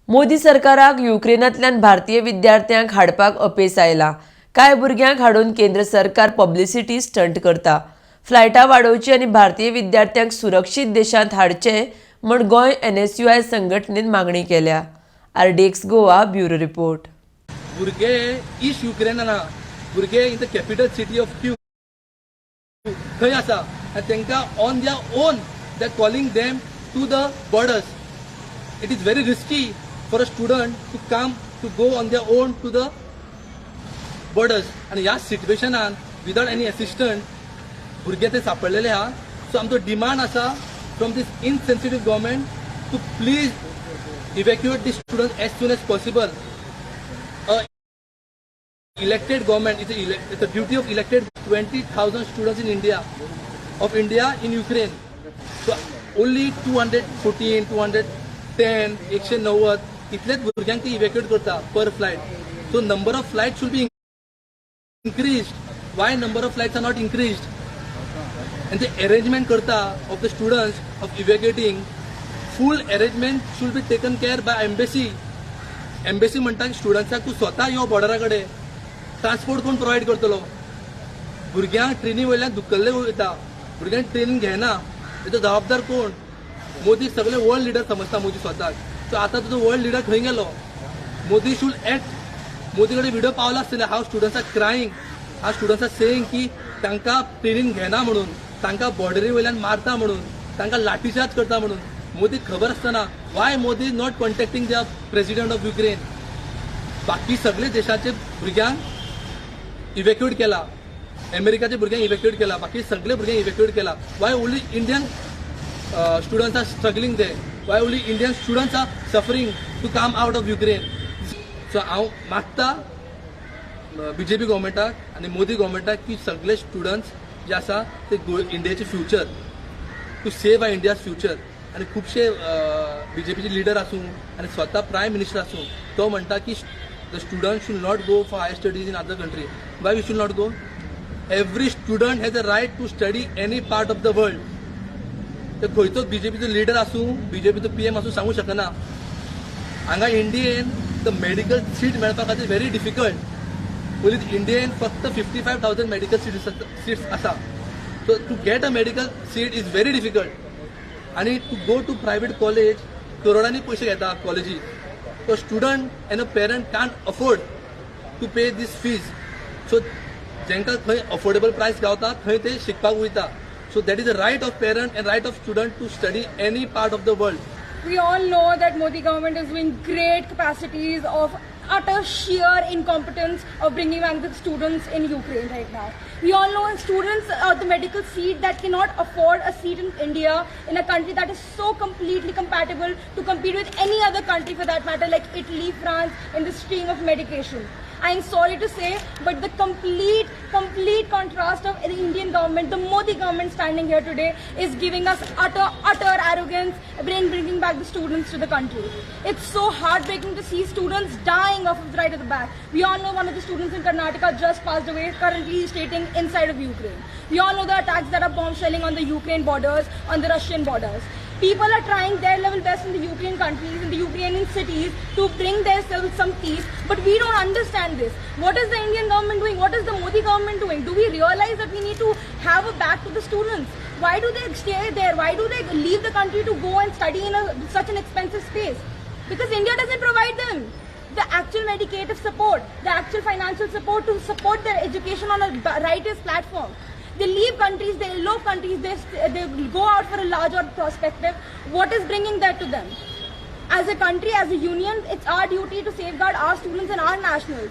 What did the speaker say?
मोदी सरकाराक युक्रेनांतल्यान भारतीय विद्यार्थ्यांक हाडपाक अपेस आयलां. कांय भुरग्यांक हाडून केंद्र सरकार पब्लिसिटी स्टंट करता. फ्लायटां वाडोवची आनी भारतीय विद्यार्थ्यांक सुरक्षीत देशांत हाडचे म्हूण गोंय एनएसयूआय संघटनेन मागणी केल्या. RDX Goa, bureau report. भुरगे इस्ट युक्रेनान, भुरगे in the capital city of Kyiv थंय आसा आनी तांकां on their own they are calling them to the borders. It is very risky for a student to come, to go on their own to the borders. आनी ह्या सिट्युएशनान without any assistant भुरगे ते सापडलेले आहा. So आमचो demand आसा from this insensitive government to please evacuate the student as soon as possible. Elected government, it's a duty of elected. 20,000 students in India, of India in Ukraine. So only 214, 210, 190 इतलेच भुरग्यांक ती इव्हॅक्युएट करता per flight. So number of flight should be increase. Why number of flights are not increase? And ते arrangement करता of the students of evacuating, full arrangement should be taken care by embassy. Embassy म्हणटा स्टुडंट्साक तूं स्वता यो बॉर्डरा कडेन. Transport कोण provide करतलो? भुरग्यांक ट्रेनी वयल्यान धुकल्ले वयता, भुरग्यांक ट्रेनींग घेना. तेजो जबाबदार कोण? मोदी सगळे वर्ल्ड लिडर समजता मोदी स्वताक. सो आतां तुजो वर्ल्ड लिडर खंय गेलो? Modi should act. Modi कडेन व्हिडिओ पावला आसतले, how students are crying, how students are saying की तांकां ट्रेनींग घेना म्हणून, तांकां बॉर्डरी वयल्यान मारता म्हणून, तांकां लाठीचार्ज करता म्हणून. मोदी खबर आसतना why Modi not contacting the president of Ukraine? बाकी सगळे देशाचे भुरग्यांक इव्हॅक्युएट केला, अमेरिकाच्या भुरग्यांक इव्हॅक्युएट केला, बाकी सगळे भुरग्यांक इव्हॅक्युएट केला. Why only Indian students are struggling there? Why only Indian students are suffering to come out of Ukraine? So हांव मागता बीजेपी गव्हर्मेंटाक आनी मोदी गव्हर्मेंटाक की सगळे स्टुडंट्स जे आसा ते इंडियाचे future, to save our India's future. आनी खुबशे बीजेपीचे लिडर आसूं आनी स्वता प्रायम मिनिस्टर आसूं, तो म्हणटा की the student should not go for higher studies in other country. Why we should not go? Every student has a right to study any part of the world. ते खंयचोच बीजेपीचो leader आसूं, बीजेपीचो PM आसूं, सांगू शकना. हांगा इंडियेन the medical seat मेळपा खातीर very difficult. पयलीं इंडियेन फक्त 55,000 medical seats आसा. So to get a medical seat is very difficult. आनी to go to private college करोडांनी पयशे घेता कॉलेजी. So student and a parent can't afford to pay these fees. So जांकां खंय अफोर्डेबल प्रायस गावता थंय ते शिकपाक वयता. So that is a right of parent and right of student to study any part of the world. We all know that Modi government is doing great capacities of utter sheer incompetence of bringing back the students in Ukraine right now. We all know students, the medical seat that cannot afford a seat in India, in a country that is so completely compatible to compete with any other country for that matter, like Italy, France, in the stream of medication. I'm sorry to say, but the complete, complete contrast of the Indian government, the Modi government standing here today, is giving us utter, utter arrogance in bringing back the students to the country. It's so heartbreaking to see students dying off of the right at the back. We all know one of the students in Karnataka just passed away, currently stating inside of Ukraine. We all know the attacks that are bomb shelling on the Ukraine borders, on the Russian borders. People are trying their level best in the Ukraine countries, in the Ukrainian cities, to bring themselves some peace. But we don't understand this. What is the Indian government doing? What is the Modi government doing? Do we realize that we need to have a back to the students? Why do they stay there? Why do they leave the country to go and study in such an expensive space? Because India doesn't provide them the actual medicative support, the actual financial support to support their education on a righteous platform. They leave countries, they elope countries, they go out for a larger perspective. What is bringing that to them? As a country, as a union, it's our duty to safeguard our students and our nationals.